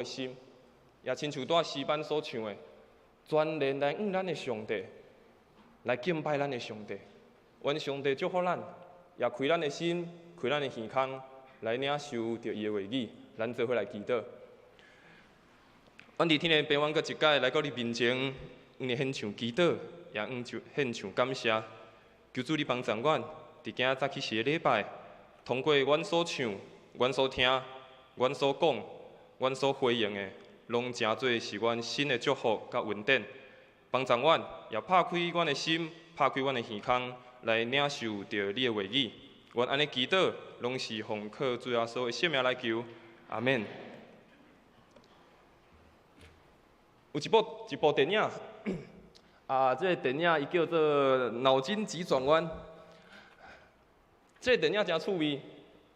心，也親像拄仔詩班所唱的，全然來向咱的上帝，來敬拜咱的上帝。願上帝祝福咱，也開咱的心，開咱的耳孔，來領受著伊的話語。咱做伙來祈禱。阮佇天的父，阮閣一擺來到你面前，向你獻上祈禱，也向就獻上感謝。求主你幫助阮，佇今仔早起時的禮拜，通過阮所唱、阮所聽、阮所講、阮所回應的，攏成做是阮新的祝福佮恩典。幫助阮，也拍開阮的心，拍開阮的耳孔，來領受著你的話語。阮按呢祈禱，攏是奉靠主耶穌的聖名來求，阿們。有一部電影，啊，這个電影伊叫做《腦筋急轉彎》。這个電影誠趣味，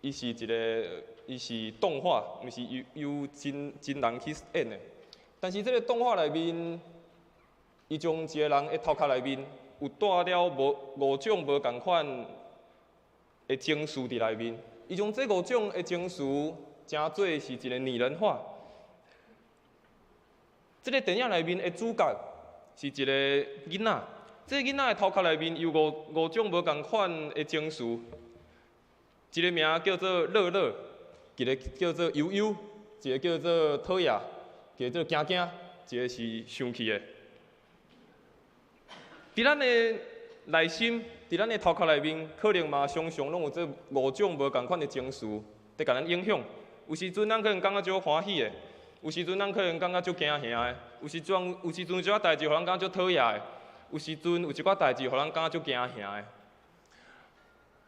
伊是一个，伊是動畫，毋是由真真人去演的。但是這个動畫內面，伊將一个人的頭殼內面有帶了無五種無仝款的情緒佇內面，伊將這五種的情緒成做是一个擬人化。這个電影內面的主角是一个囡仔，這个囡仔的頭殼內面有五種無仝款的情緒，一个名叫做樂樂，一个叫做憂憂，一个叫做討厭，一个叫做驚驚，一个是生氣的。佇咱的內心，佇咱的頭殼內面，可能嘛常常攏有這五種無仝款的情緒，佇共咱影響。有時陣咱可能感覺足歡喜的，有時陣咱可能感覺足驚嚇的，有時陣有一寡代誌予咱感覺足討厭的，有時陣有一寡代誌予咱感覺足驚嚇的。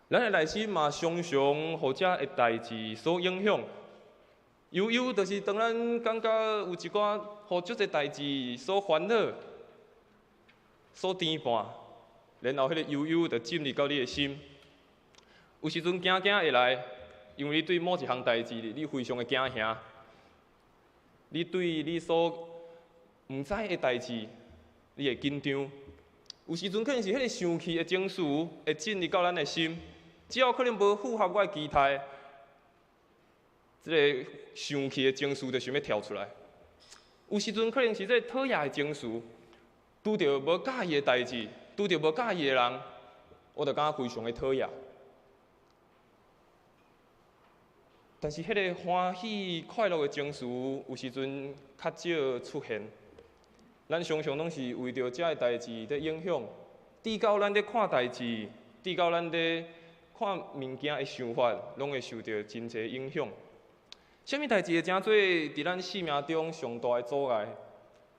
咱的內心嘛常常予這个代誌所影響。憂憂就是當咱感覺有一寡予足濟代誌所煩惱、所牽絆，然後彼個憂憂就進入到你的心。有時陣驚驚會來，因為你對某一項代誌，你非常的驚嚇。你對你所毋知的代誌，你會緊張。有時陣可能是彼個生氣的情緒會進入到咱的心，只要可能無符合我的期待，這个生氣的情緒就想欲跳出來。有時陣可能是這个討厭的情緒，拄著無佮意的代誌，拄著無佮意的人，我就感覺非常的討厭。但是，彼个歡喜快樂的情緒，有時陣較少出現。咱常常攏是為著這个代誌佇影響，至到咱咧看代誌，至到咱咧看物件的想法，攏會受著真濟影響。啥物代誌會成做佇咱生命中上大的阻礙？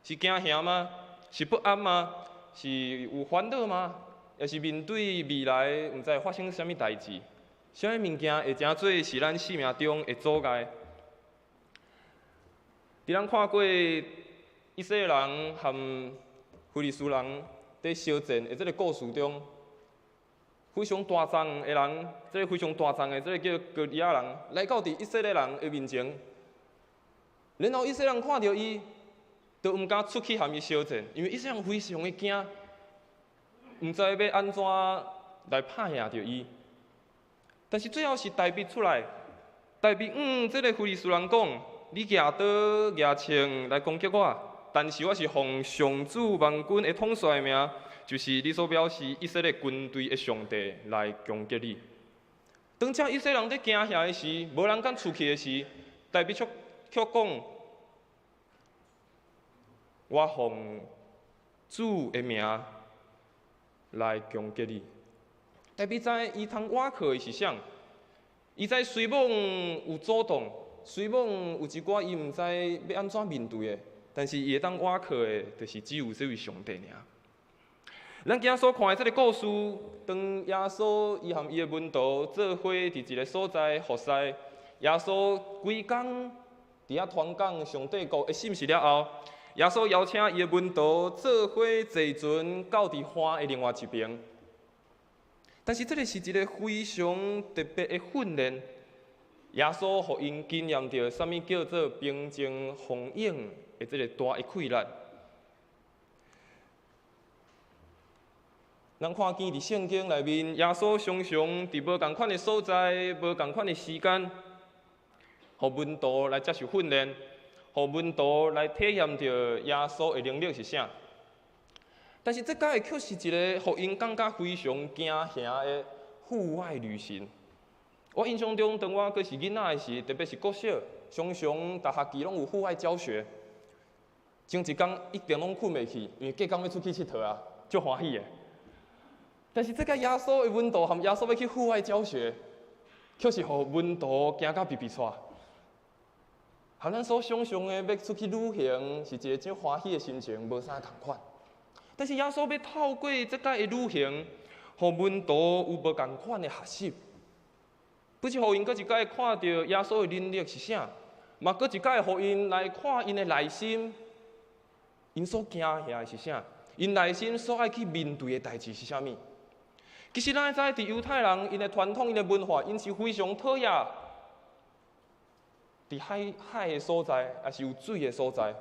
是驚嚇嗎？是不安嗎？是有煩惱嗎？抑是面對未來毋知會發生啥物代誌？啥物物件會成做是咱生命中的阻礙？佇咱看過以色列人和非利士人佇相戰的這个故事中，非常大眾的人，這个非常大眾的這个叫歌利亞人，來到佇以色列人的面前，然後以色列人看著伊，就毋敢出去和伊相戰，因為以色列人非常的驚，毋知欲按怎來拍贏著伊。但是最後是大衛出來，大衛向這个非利士人講：你舉刀舉槍來攻擊我，但是我是奉上主萬軍的統帥的名，就是你所藐視以色列軍隊的上帝來攻擊你。當這以色列人佇驚嚇的時，無人敢出去的時，大衛卻講：我奉主的名來攻擊你。大衛知伊通倚靠的是啥？伊知雖罔有阻擋，雖罔有一寡伊毋知欲按怎面對的，但是伊會當倚靠的，就是只有這位上帝爾。咱今仔所看的這个故事，當耶穌伊和伊的門徒做伙佇一个所在服侍，耶穌規工佇遐傳講上帝國的信息了後，耶穌邀請伊的門徒做伙坐船到佇岸的另外一爿。但是這个是一个非常特別的訓練，耶穌予𪜶經驗著啥物叫做平靜風湧的這个大的氣力。咱看見佇聖經內面，耶穌常常佇無仝款的所在、無仝款的時間，予門徒來接受訓練，予門徒來體驗著耶穌的能力是啥。但是這擺卻是一个予𪜶感覺非常驚嚇的戶外旅行。我印象中，當我閣是囡仔的時，特別是國小，常常逐學期攏有戶外教學。前一工一定攏睏袂去，因為隔工欲出去𨑨迌啊，足歡喜的。但是這擺耶穌的門徒和耶穌欲去戶外教學，卻是予門徒驚甲鼻鼻掣。和咱所想象的欲出去旅行，是一个真歡喜的心情，無啥仝款。但是耶穌欲透過這擺的旅行，予門徒有無仝款的學習，不只予𪜶閣一擺看著耶穌的能力是啥，嘛閣一擺予𪜶來看𪜶的內心，𪜶所驚嚇的是啥？𪜶內心所愛去面對的代誌是啥物？其實咱會知，佇猶太人𪜶的傳統、𪜶的文化，𪜶是非常討厭佇海海的所在，抑是有水的所在，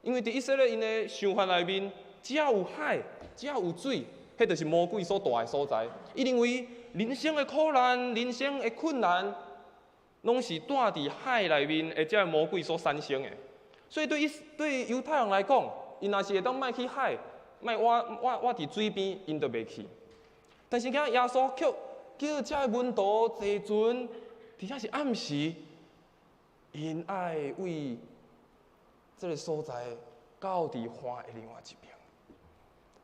因為佇以色列𪜶的想法內面，只要有海，只要有水，彼就是魔鬼所蹛的所在。伊認為人生的苦難、人生的困難，攏是蹛佇海內面，或者魔鬼所產生的。所以對對猶太人來講，𪜶若是會當莫去海，莫倚倚倚佇水邊，𪜶就袂去。但是今耶穌卻叫這个門徒坐船，而且是暗時，𪜶愛為這个所在到佇岸的另外一邊。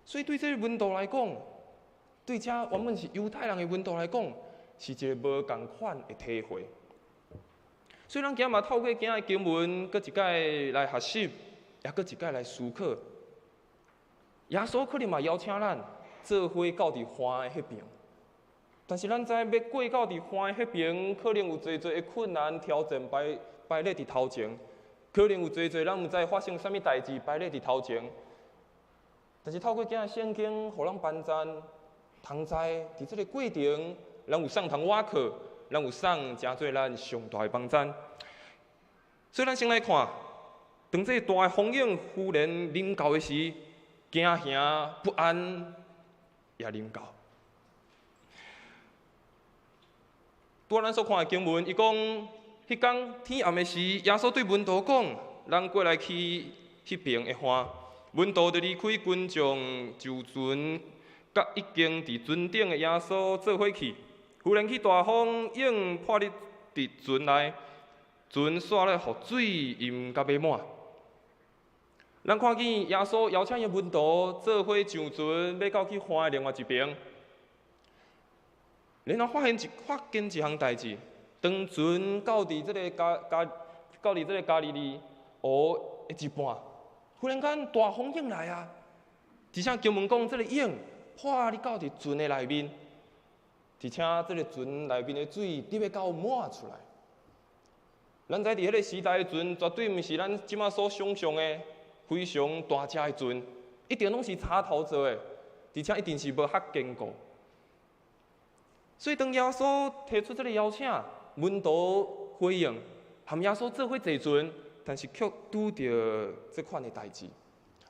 所以對這个門徒來講，對這原本是猶太人的門徒來講，是一个無仝款的體會。所以咱今仔嘛透過今仔的經文，閣一擺來學習，也閣一擺來思考。耶穌可能嘛邀請咱做伙到佇岸的彼爿，但是咱知欲過到佇岸的彼爿，可能有濟濟的困難挑戰擺擺咧佇頭前，可能有濟濟咱毋知發生啥物代誌擺咧佇頭前。但是透過今仔聖經，予咱幫贊通知，佇這个過程，咱有啥通倚靠，咱有啥成做咱上大的幫贊。所以咱先來看，當這個大的風湧忽然臨到的時，驚嚇不安也臨到。拄仔咱所看的經文，伊講，彼工天暗的時，耶穌對門徒講：咱過來去彼爿的岸。門徒就離開群眾，上船，佮已經佇船頂的耶穌做伙去。忽然起大風湧破入佇船內，船煞咧予水淹甲欲滿。咱看見耶穌邀請伊門徒做伙上船，欲到去岸的另外一爿。然後發現一項代誌，當船到佇這个加加到佇這个加利利湖的一半，忽然間大風湧來啊！而且經文講，這个湧破入到佇船的內面，而且這个船內面的水滴欲到滿出來。咱知佇彼个時代的船，絕對毋是咱這馬所想象的非常大隻的船，一定攏是柴頭做的，而且一定是無遐堅固。所以當耶穌提出這个邀請，門徒回應，和耶穌做伙坐船，但是卻拄著這款的代誌。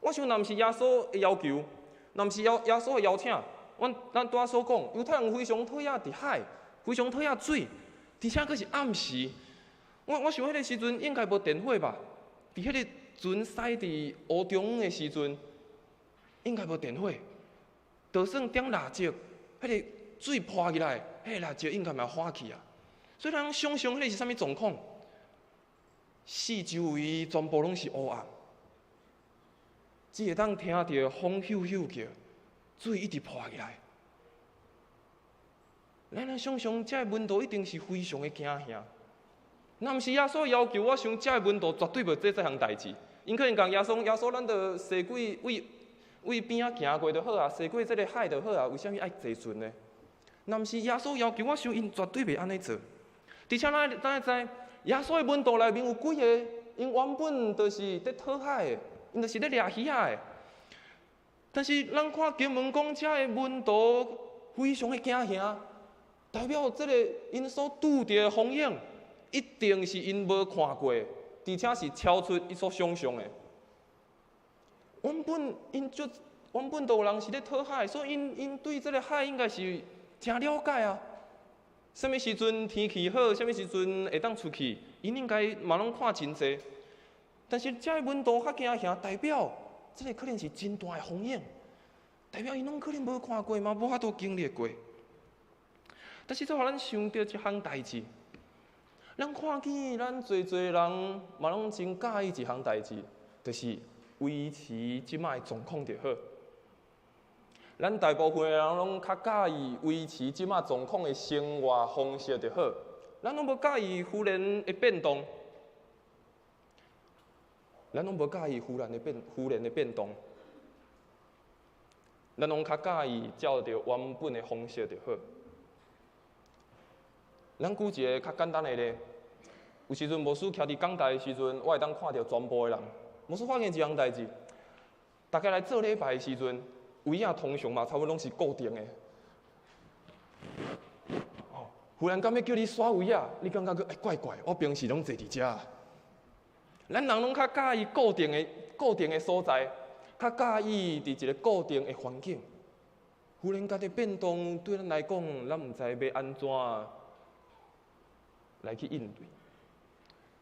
我想，若毋是耶穌的要求，若毋是耶耶穌的邀請，阮咱拄仔所講，猶太人非常討厭佇海，非常討厭水，而且閣是暗時。我想彼个時陣應該無電火吧？佇彼个船駛佇湖中的時陣，應該無電火，就算點蠟燭，彼个水潑起來，彼个蠟燭應該嘛火去啊。所以咱想象彼个是啥物狀況？四周圍全部攏是烏暗，只會當聽著風咻咻叫，水一直潑起來。咱來想象，這个門徒一定是非常的驚嚇。若毋是耶穌要求，我想這个門徒絕對袂做這項代誌。𪜶可能共耶穌，耶穌，咱就駛過為為邊仔行過就好啊，駛過這个海就好啊，為啥物愛坐船呢？若毋是耶穌要求，我想𪜶絕對袂按呢做。而且咱會知，耶穌的門徒內面有幾个，𪜶原本就是佇討海的，𪜶就是咧掠魚仔的。但是咱看經文講，這个門徒非常的驚嚇，代表這个𪜶所拄著的風湧，一定是𪜶無看過，而且是超出伊所想象的。原本𪜶就原本都有人是咧討海，所以𪜶𪜶對這个海應該是誠了解啊。啥物時陣天氣好，啥物時陣會當出去，𪜶應該嘛攏看真濟。但是遮的門徒較驚嚇，代表這个可能是真大的風湧，代表𪜶攏可能無看過嘛，無法度經歷過。但是這予咱想著一項代誌，咱看見咱濟濟人嘛攏真佮意一項代誌，就是維持這擺的狀況就好。咱大部分的人攏較佮意維持這擺狀況的生活方式就好，咱攏無佮意忽然的變動，咱攏無佮意忽然的變動，咱攏較佮意照著原本的方式就好。咱舉一個較簡單的例，有時陣牧師徛佇講台的時陣，我會當看著全部的人。牧師發現一項代誌，大家來做禮拜的時陣，位仔通常嘛差不多攏是固定的。哦，忽然間欲叫你徙位仔，你感覺閣欸怪怪，我平時攏坐佇遮。咱人攏較佮意固定的所在，較佮意佇一個固定的環境。忽然間的變動對咱來講，咱毋知欲按怎來去應對。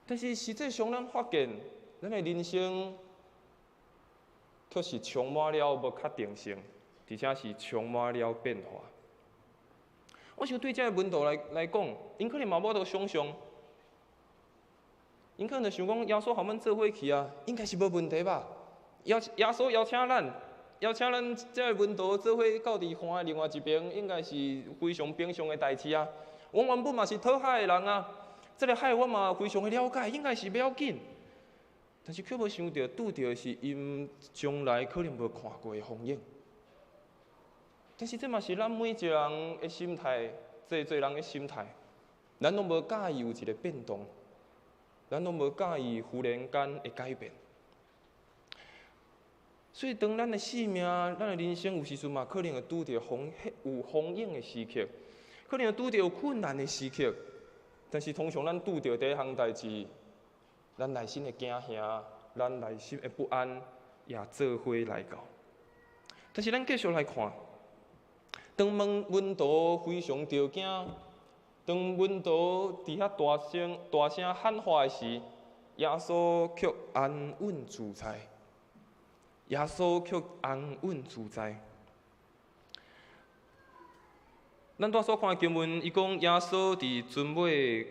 但是實際上，咱發現，咱的人生卻是充滿了無確定性，而且是充滿了變化。我想對這个門徒來講，𪜶可能嘛無法度想像，𪜶可能就想講，耶穌予阮做伙去啊，應該是無問題吧？耶穌邀請咱這个門徒做伙到佇岸的另外一邊，應該是非常平常的代誌啊。阮原本嘛是討海的人啊，這个海我嘛非常的了解，應該是袂要緊。但是卻無想著拄著的是𪜶從來可能無看過的風湧。但是這嘛是咱每一個人的心態，濟濟人的心態，咱攏無佮意有一个變動，咱攏無佮意忽然間的改變。所以當咱的生命、咱的人生有時陣嘛，可能會拄著有風湧的時刻，可能會拄著有困難的時刻。但是通常咱拄著第一項代誌，咱內心的驚嚇，咱內心的不安，也做伙來到。但是咱繼續來看，當門徒非常著驚，當門徒佇遐大聲喊話的時，耶穌卻安穩自在。耶穌卻安穩自在。咱拄仔所看的經文，伊講耶穌佇船尾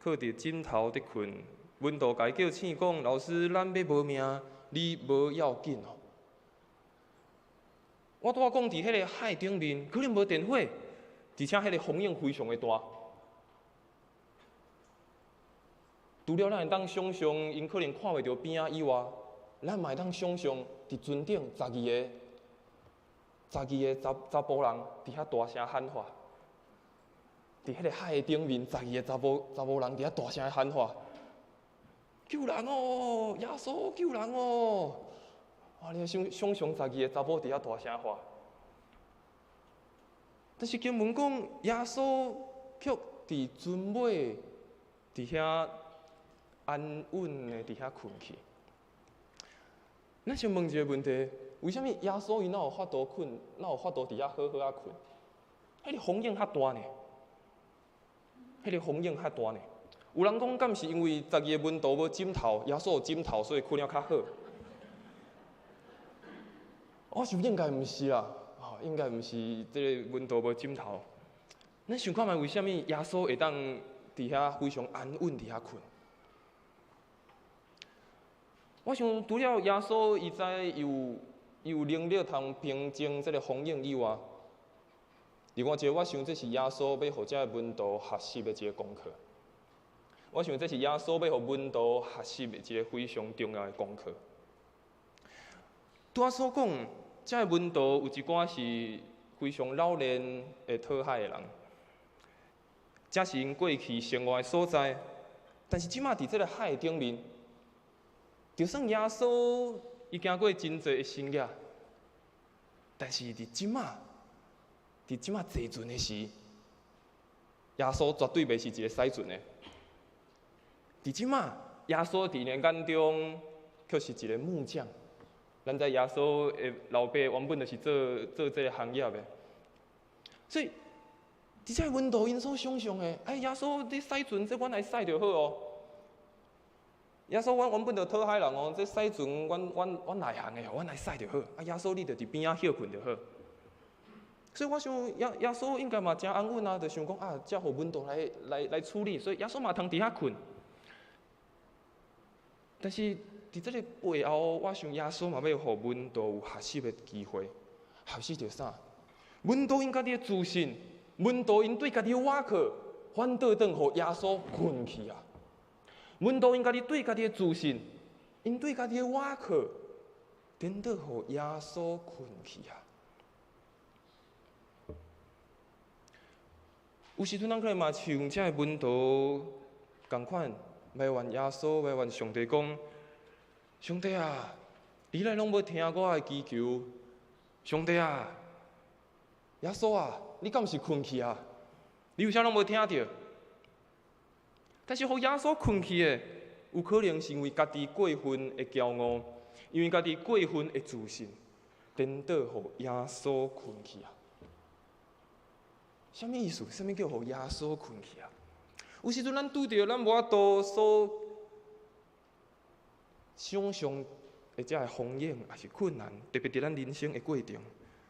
靠佇枕頭佇睏，門徒共伊叫醒講：老師，咱欲無命，你無要緊哦。我拄仔講佇彼个海頂面，可能無電火，而且彼个風湧非常的大。除了咱會當想像，𪜶可能看袂著邊仔以外，咱嘛會當想像佇船頂十二個查埔人佇遐大聲喊話，佇彼个海頂面，十二个查埔人佇遐大聲喊話：救人哦！耶穌救人哦！哇！你想像十二个查某佇遐大聲喊，但是經文講，耶穌卻佇船尾，佇遐安穩的佇遐睏去。咱先問一个問題：為啥物耶穌伊哪有法度睏？哪有法度佇遐好好仔睏？彼个風湧較大呢？彼个風湧較大呢？有人講，敢是因為十二个門徒無枕頭，耶穌有枕頭，所以睏了較好。我想應該毋是啦，吼，應該毋是這个門徒無枕頭。咱想看覓為啥物耶穌會當佇遐非常安穩佇遐睏？我想除了耶穌伊知伊有能力通平靜這个風湧以外，另外一个我想這是耶穌欲予這个門徒學習的一个功課。我想這是耶穌欲予門徒學習的一个非常重要的功課。拄仔所講，這个門徒有一寡是非常老練的討海的人，這是𪜶過去生活的所在。但是這馬佇這个海頂面，就算耶穌伊行過真濟的神跡，但是佇這馬坐船的時，耶穌絕對袂是一个駛船的。佇這馬，耶穌佇𪜶眼中，卻是一个木匠。咱知耶穌的老爸原本就是做這个行業的，所以佇這个門徒𪜶所想像的，哎，耶穌你駛船，這阮來駛就好哦。耶穌，阮原本就討海人哦，這駛船，阮內行的，予阮來駛就好。啊，耶穌你就佇邊仔歇睏就好。所以我想耶穌應該嘛誠安穩啊，就想講啊，這予門徒來處理，所以耶穌嘛通佇遐睏。但是佇這个背後，我想耶穌嘛欲予門徒有學習的機會，學習著啥？門徒𪜶家己的自信，門徒𪜶對家己的倚靠，反倒轉予耶穌睏去啊！門徒𪜶家己對家己的自信，𪜶對家己的倚靠，顛倒予耶穌睏去啊！有時陣咱可能嘛像這个門徒仝款，埋怨耶穌，埋怨上帝講：上帝啊，你哪攏無聽我的祈求？上帝啊，耶穌啊，你敢是睏去啊？你為啥攏無聽著？但是，予耶穌睏去的，有可能是因為家己過分的驕傲，因為家己過分的自信，顛倒予耶穌睏去啊！啥物意思？啥物叫予耶穌睏去啊？有時陣咱拄著咱無法度所想像的這个風險，抑是困難，特別佇咱人生的過程，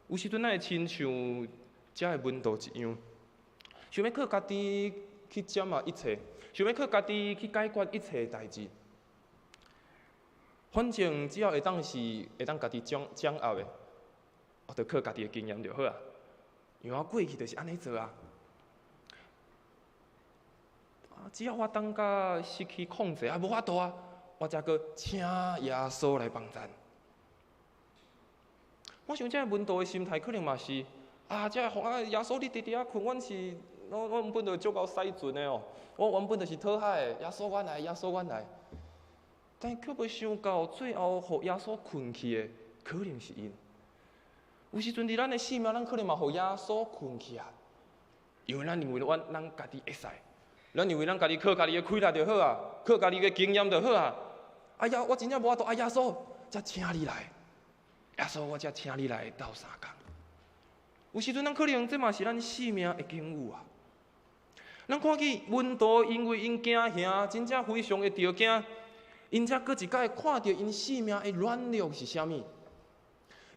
有時陣咱會親像這个門徒一樣，想欲靠家己去掌握一切。想欲靠家己去解決一切代誌，反正只要會當是會當家己掌握的，我就靠家己的經驗就好啊。因為我過去就是按呢做啊。只要我當甲失去控制啊，無法度啊，我才閣請耶穌來幫贊。我想這个門徒的心態可能嘛是啊，這个啊耶穌你佇遐睏，阮是。我原本就足𠢕駛船的哦，我原本就是討海的，耶穌阮來，耶穌阮來。但卻袂想到最後，予耶穌睏去的，可能是𪜶。有時陣佇咱的生命，咱可能嘛予耶穌睏去啊，因為咱認為阮咱家己會使，咱認為咱家己靠家己的氣力就好啊，靠家己的經驗就好啊。哎呀，我真正無法度，啊耶穌，才請你來，耶穌我才請你來鬥相共。有時陣咱可能這嘛是咱生命的境遇啊。咱看見門徒因為𪜶驚嚇，真正非常的著驚，𪜶才閣一擺看著𪜶生命的軟弱是啥物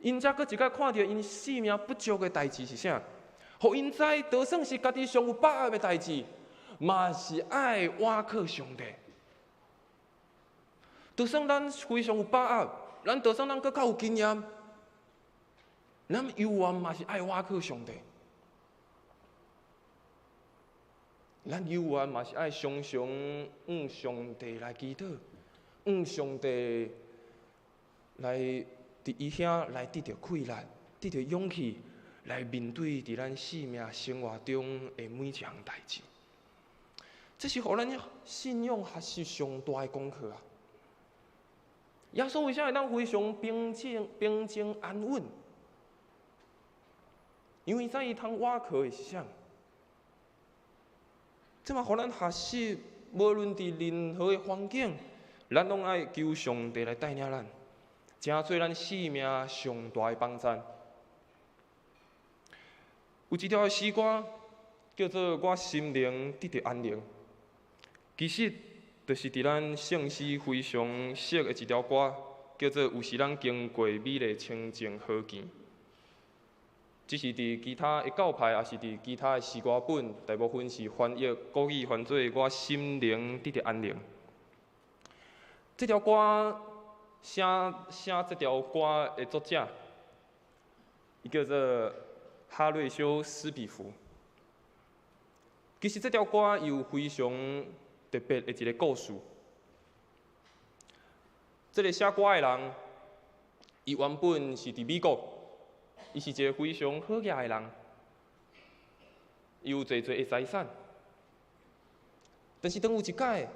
，𪜶才閣一擺看著𪜶生命不足的代誌是啥，予𪜶知，就算是家己上有把握的代誌，嘛是愛倚靠上帝。就算咱非常有把握，咱就算咱閣較有經驗，咱猶原嘛是愛倚靠上帝。咱猶原嘛是愛常常向上帝來祈禱，向上帝來佇伊遐來得著氣力，得著勇氣來面對佇咱生命生活中的每一項代誌。這是予咱信仰學習上大的功課啊！耶穌為啥會當非常平靜、平靜安穩？因為知伊通倚靠的是啥？這嘛予咱學習，無論佇任何的環境，咱攏愛求上帝來帶領咱，成做咱生命上大的幫贊。有一條詩歌叫做《我心靈得著安寧》，其實就是佇咱聖詩非常熟的一條歌，叫做《有時咱經過美麗清靜河墘》。只是佇其他的教派，抑是佇其他的詩歌本，大部分是翻譯國語翻做我心靈得著安寧。這條歌寫寫這條歌的作者，伊叫做哈瑞修斯比福。其實這條歌有非常特別的一個故事。這个寫歌的人，伊原本是佇美國。伊是一個非常好額的人，伊有濟濟的財產。但是當有一擺，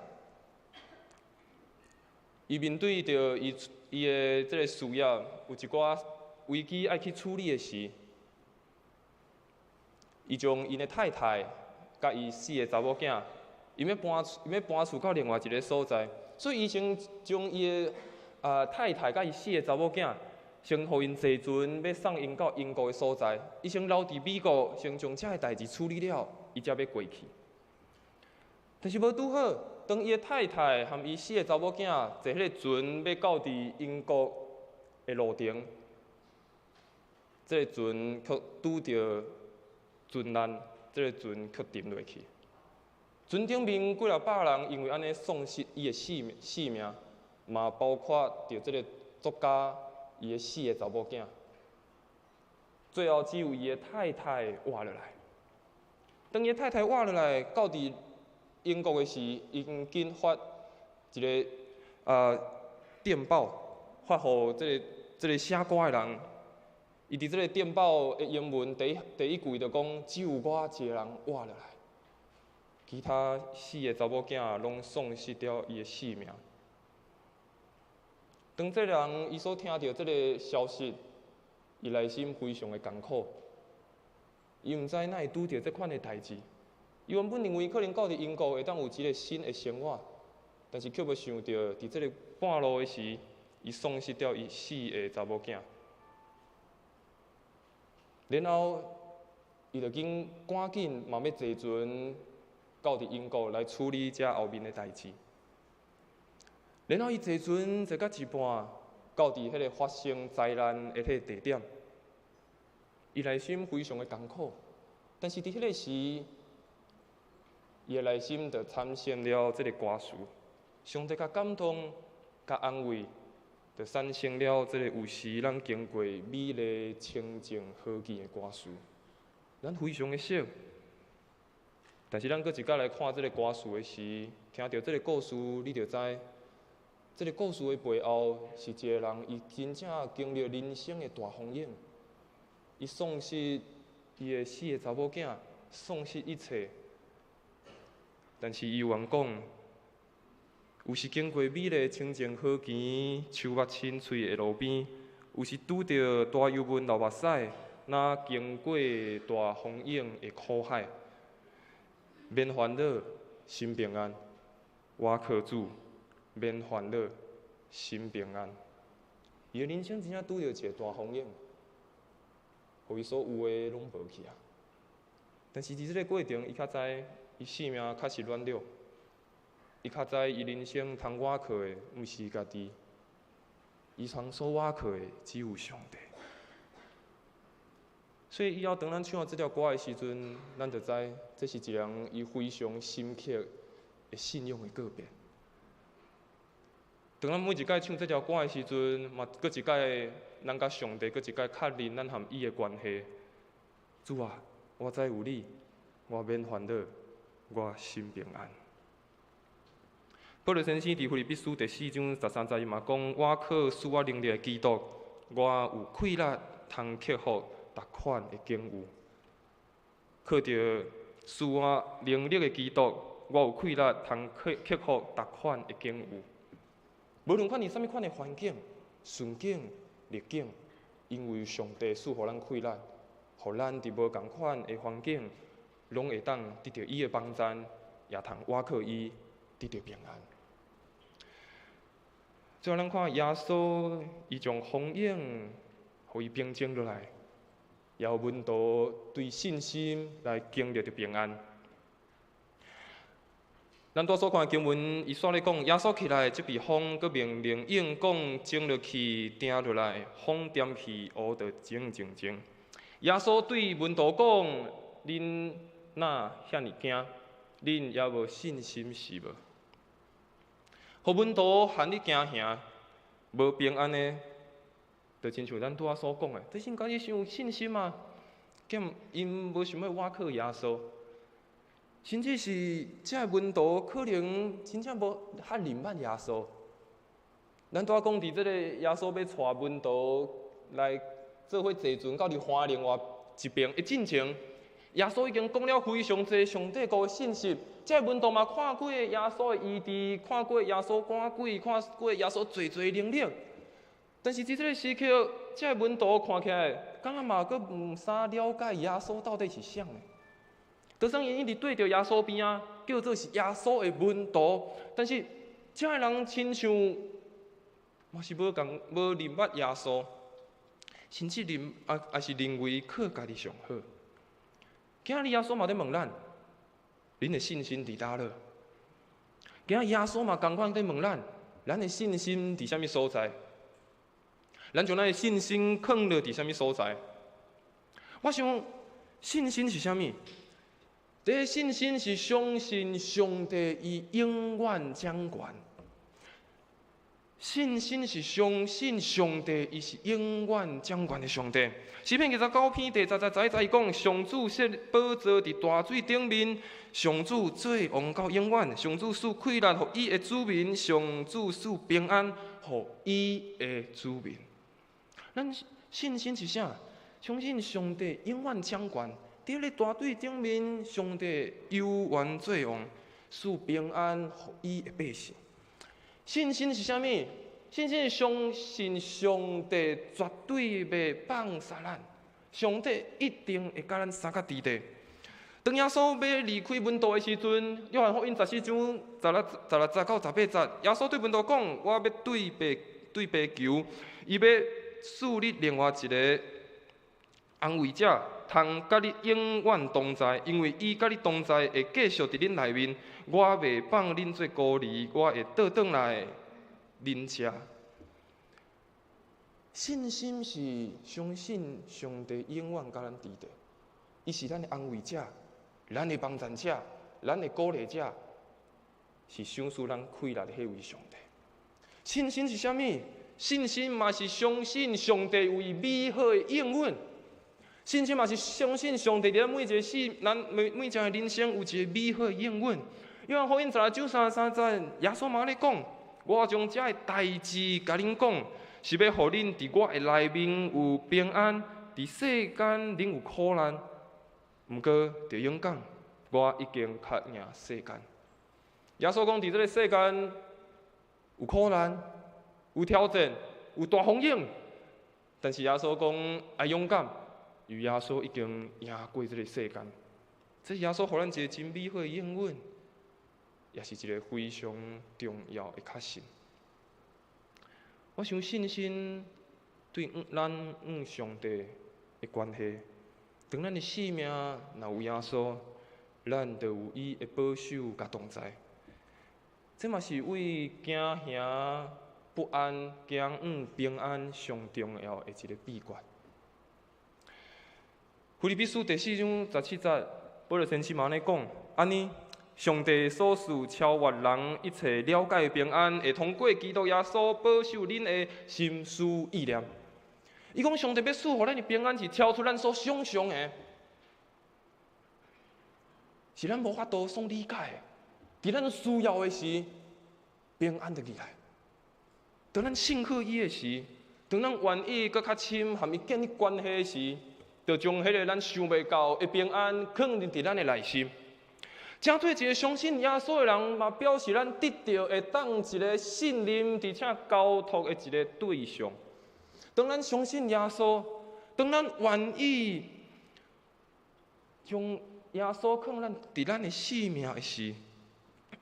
伊面對著伊伊的這个事業有一寡危機愛去處理的時，伊將𪜶的太太佮伊四个查某囝，伊欲搬厝到另外一个所在，所以伊先將伊的太太佮伊四个查某囝，先予𪜶坐船，欲送𪜶到英國的所在。伊先留佇美國，先將這个代誌處理了，伊才欲過去。但是無拄好，當伊的太太含伊四个查某囝坐彼个船欲到佇英國的路程，這个船卻拄著船難，這个船卻沉落去。船頂面幾若百人因為按呢喪失伊的性命，嘛包括著這个作家伊的四个查某囝。最後只有伊的太太活落來。當伊的太太活落來，到佇英國的時，伊緊發一个電報，發予這个寫歌的人。伊佇這個電報的英文第一句就講：只有我一个人活落來，其他四个查某囝攏喪失掉伊的性命。當這个人伊所聽著這个消息，伊內心非常的艱苦。伊毋知哪會拄著這款的代誌。伊原本認為可能到佇英國會當有一个新的生活，但是卻無想著佇這个半路的時，伊喪失掉伊四个查某囝。然後，伊就緊趕緊嘛欲坐船到佇英國來處理這後面的代誌。然後伊坐船坐到一半，到佇彼个發生災難的彼个地點，伊內心非常的艱苦。但是佇彼个時，伊的內心就產生了這个歌詞，上帝共感動、共安慰，就產生了這個有時咱經過美麗清靜河間的歌詞，咱非常的熟。但是咱閣一擺來看這个歌詞的時，聽著這个故事，你就知，這个故事的背後是一个人，伊真正經歷人生的大風湧，伊喪失伊的四个查某囝，喪失一切，但是伊有講，有時經過美麗清靜河墘，樹木青翠的路邊，有時拄著大油文流目屎，若經過大風湧的苦海，免煩惱，心平安，倚靠主，免煩惱，心平安。伊的人生真正拄著一个大風湧，予伊所有的攏無去啊！但是佇這个過程，伊較知伊性命確實軟弱。伊較知伊人生通倚靠的，毋是家己，伊通所倚靠的只有上帝。所以以後當咱唱這條歌的時陣，咱就知這是一個人伊非常深刻的信仰的告白。當咱每一擺唱這條歌的時陣，嘛閣一擺咱佮上帝閣一擺確認咱和伊的關係。主啊，我知有你，我免煩惱，我心平安。保羅先生佇腓立比書第4章13節伊嘛講：倚靠賜我能力的基督，我有氣力通克服逐款的境遇。靠著賜我能力的基督，我有氣力通克服逐款的境遇。無論看佇啥物款的環境、順境、逆境，因為上帝賜予咱氣力，予咱佇無仝款的環境，攏會當得著伊的幫贊，也通倚靠伊得著平安。最後，咱看耶穌，伊將風湧予伊平靜落來，也予門徒對信心來經歷著平安。咱拄所看的經文，伊煞咧講，耶穌起來責備風，閣命令湧講靜落去，定落來，風恬去，烏就靜靜靜。耶穌對門徒講：恁哪遐爾驚？恁猶無信心是無？予門徒陷入驚嚇，無平安的，就親像咱拄仔所講的，這是家己傷有信心啊，兼𪜶無想欲倚靠耶穌，甚至是這个門徒可能真正無較認捌耶穌。咱拄仔講佇這个耶穌欲帶門徒來做伙坐船到佇岸另外一邊的進前，耶穌已經講了非常濟上帝國的信息。這个門徒嘛看過耶穌的醫治，看過耶穌趕鬼，看過耶穌濟濟能力。但是佇這个時刻，這个門徒看起來，敢若嘛閣毋啥了解耶穌到底是啥呢？就算𪜶一直綴佇耶穌邊仔，叫做是耶穌的門徒，但是這个人親像嘛是無仝無認捌耶穌，甚至認也是認為靠家己上好。今日耶穌嘛佇問咱：恁的信心佇佗落？今仔耶穌嘛仝款佇問咱，咱的信心佇啥物所在？咱將咱的信心囥落佇啥物所在？我想信心是啥物？這个信心是相信上帝伊永遠掌權。信心是相信上帝伊是永遠掌權的上帝。詩篇29篇第10節11節伊講：上主設寶座佇大水頂面，上主做王到永遠，上主賜氣力予伊的子民，上主賜平安予伊的子民。咱信心是啥？相信上帝永遠掌權，佇咧大水頂面，上帝猶原做王，賜平安予伊的百姓。信心是啥物？信心是相信上帝絕對袂放捨咱，上帝一定會佮咱相佮佇咧。當耶穌欲離開門徒的時陣，約翰福音14章16、16節到18節，耶穌對門徒講：我欲對爸求，伊欲賜你另外一个安慰者，通佮你永遠同在，因為伊佮你同在，會繼續佇恁內面。我袂放恁做孤兒，我會倒轉來恁遮。信心是相信上帝永遠佮咱佇咧，伊是咱的安慰者，咱的幫贊者，咱的鼓勵者，是賞賜咱氣力的彼位上帝。信心是啥物？信心嘛是相信上帝有伊美好的應允。信心嘛是相信上帝佇咱每一个世，咱每一個人生有一個美好的應允。約翰福音16章33節，耶穌嘛按呢講：我將這个代誌共恁講，是欲予恁佇我的內面有平安，佇世間恁有苦難。毋過著勇敢，我已經較贏世間。耶穌講佇這个世間有苦難、有挑戰、有大風湧，但是耶穌講愛勇敢，因為耶穌已經贏過這个世間。這是耶穌予咱一个真美好的應允，也是一个非常重要的確信。我想信心對咱與上帝的關係，當咱的生命若有耶穌，咱就有伊的保守佮同在。這嘛是為行行不安、行向平安上重要的一个秘訣。腓立比書第4章17節，保羅先生嘛按呢講：按呢，上帝所賜超越人一切了解的平安，會通過基督耶穌保守恁的心思意念。伊講上帝欲賜予咱的平安是超出咱所想象的，是咱無法度所理解的。佇咱需要的時，平安就入來。當咱信靠伊的時，當咱願意閣較深和伊建立關係時，就將彼個咱想袂到的平安囥佇咱的內心。成做一个相信耶穌的人，嘛表示咱得著會當一个信任，而且交託的一个對象。當咱相信耶穌，當咱願意將耶穌囥咱佇咱的生命的時，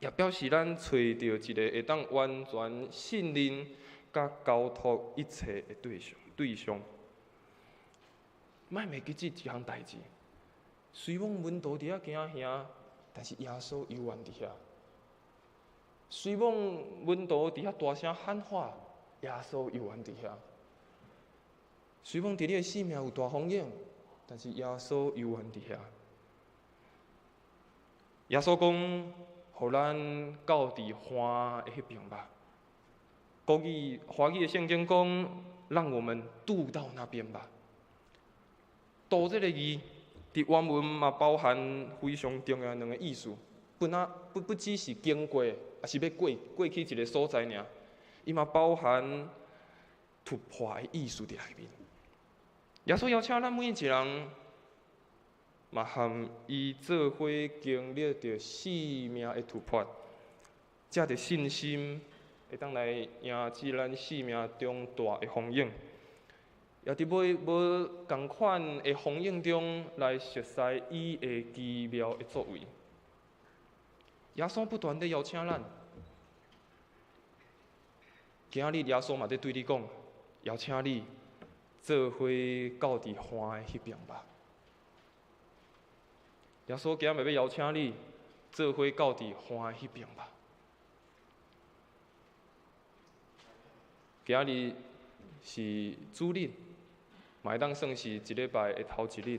也表示咱揣著一个會當完全信任、佮交託一切的對象。對象，莫袂記這一項代誌。雖罔門徒佇遐驚嚇，但是耶穌猶原佇遐。雖罔門徒佇遐大聲喊話，耶穌猶原佇遐。雖罔佇你的生命有大風湧，但是耶穌猶原佇遐。耶穌講，予咱到佇岸的彼爿吧。國語、華語的聖經講，讓我們渡到那邊吧。渡這个字，佇原文嘛包含非常重要兩个意思。不那不不只是經過，抑是欲過去一个所在爾，伊嘛包含突破的意思佇內面。耶穌邀請咱每一个人，嘛和伊做伙經歷著生命的突破，藉著信心會當來迎接咱生命中大的風湧，也佇無仝款的風湧中來熟悉伊的奇妙的作為。耶穌不斷地邀請咱，今仔日耶穌嘛佇對你講，邀請你做伙到佇岸的彼爿吧。耶穌今仔日欲邀請你做伙到佇岸的彼爿吧。今仔日是主日，嘛會當算是一禮拜的頭一日。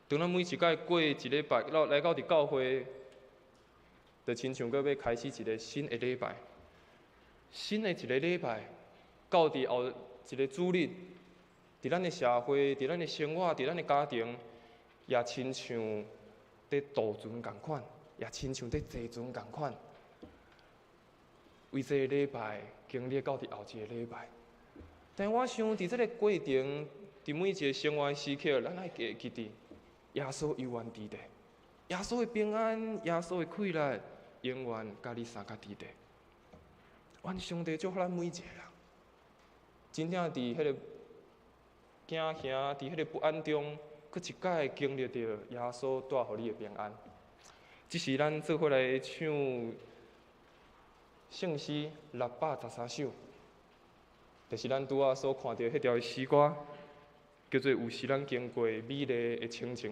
當咱每一擺過一禮拜，來到佇教會，就親像閣欲開始一个新的禮拜，新的一个禮拜，到佇後一个主日，佇咱的社會，佇咱的生活，佇咱的家庭，也親像佇渡船仝款，也親像佇坐船仝款。為這个禮拜經歷到佇後一个禮拜，但我想佇這个過程，佇每一个生活的時刻，咱愛會記得耶穌猶原佇咧，耶穌的平安，耶穌的快樂，永遠佮你相佮佇咧。願上帝祝福咱每一個人，真正佇彼个驚嚇，佇彼个不安中，閣一擺經歷著耶穌帶予你的平安。這是咱做伙來唱聖詩613首，就是咱拄仔所看著彼條詩歌，叫做《有時咱經過美麗的清靜》。